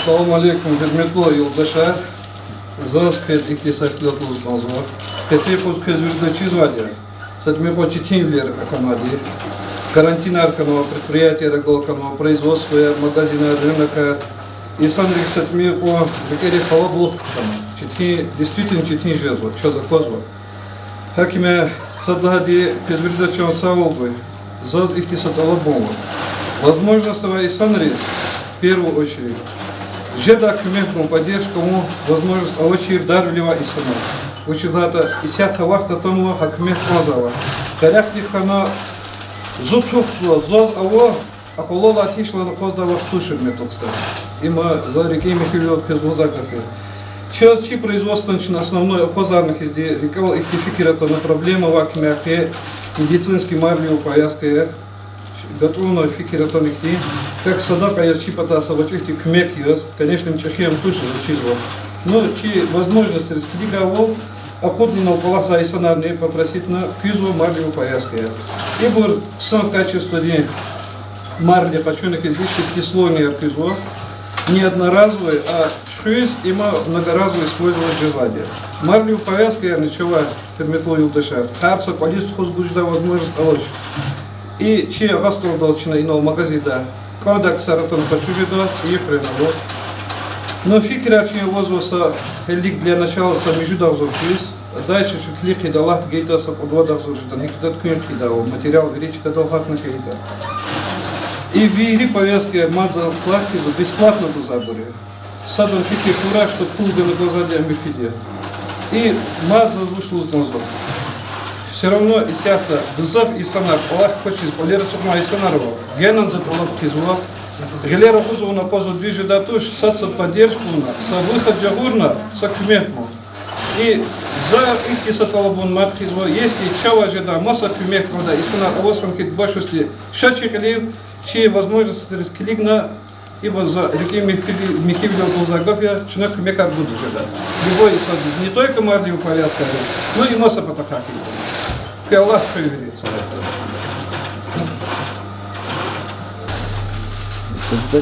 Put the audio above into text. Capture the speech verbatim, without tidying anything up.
Салам алейкум, гьуьрметлу юлдашар. Заз квез ихьтин сахлугъ гуз кӀанзава. Петрикъуз квез вирида чизвайди я, са тӀимикьван четинвилер хьанвайди. Карантинар хьанва, предприятияр агалкьунва, производствояр, магазинар, рынокар. Инсанрик са тӀимикьван рикӀерик къалабулух хьана. Четин, действительно четин жезва, чаз аквазва. Гьаким я, сад лагьайди, квез вирида чан сагъвал гуй. Заз ихьтин са тӀалабун ава. Возможность авай инсанриз, в первую очередь, жедай куьмек гун, поддержка авун возможность авачир дарвиливай инсанар. Вучиз лагьайтӀа исятда вахт атанва, гьа куьмек кӀанзавай. Къерехдик хьана, зун тухузва, заз ава, акьуллу алай гьич лагьана акъваздай вахт туш, гьуьрметлу ксар. Има за рикӀин михьивилелди квез лугьузвай гаф я. Чаз чи производствони чна основной акъвазарна хьизди, рикӀел ихьтин фикир атана, проблема авай куьмекар, медицинский марлевый повязкаяр гатӀунна фикир атана ихьтин, как садакьа яз чи патай са гъвечӀи ихьтин куьмек яз, конечно, чӀехи ам туш, заз чизва. Ну, чи возможностриз килигайвал, акъудна инал кӀвалахзавай инсанарни попроситьна, куьзва марлевый повязкаяр. Ибур хъсан качестводин марли къачуна хьизди, шестислойныйяр куьзва. Не одноразовый, а чуьхуьз има многоразово использовать жезвайди я. Марлевый повязкаярни чавай, гьуьрметлу юлдашар, гьар са кӀвализ тухуз гуз жедай возможность авач. И чи Агъа СтӀалдал чна инал магазинда кӀандай ксар атана къачуз жеда, цӀийи хъуьрена ава. Ну, фикирар чун авазва са гьелелиг для начала са муьжуьд агъзур хьиз, дальше чун килиг хъийида, Аллагьди гайитӀа, са кьуд-вад агъзур жеда, гьикӀ ятӀа туькӀуьр хъийидайвал, материал вири чкадал гьатна хьайитӀа. И вири повязкаяр мад заз кӀвалахзава, бесплатно гузвайбур я. Садан фикир хьурай, что пул гана кӀанзавайди ам муькуьд я. И мад заз вуч лугьуз кӀанзава. Все равно исятда гзаф инсанар кӀвалах квачиз, кӀвалера ацукьнавай инсанар ава. Генани за тӀалаб хъийизва. Гъилер агъуз авуна акъвазва, дуьз жедай туш, сад-сад поддержка авуна, са выход жагъурна, са куьмек гун. И за ихьтин са тӀалабун мад хъийизва, если чавай жедай маса куьмек кӀандай инсанар аваз хьана хьайитӀа, башусти ша чи кьилив, чи возможностриз килигна, ибур за рикӀин михьи-, михьивилелди лугьузвай гаф я, чна куьмекар гуда жеда. Любой инсандиз, не только марлевый повязкаяр, но и маса патахъай хьайитӀа. Куь Аллагьди хуьн вири.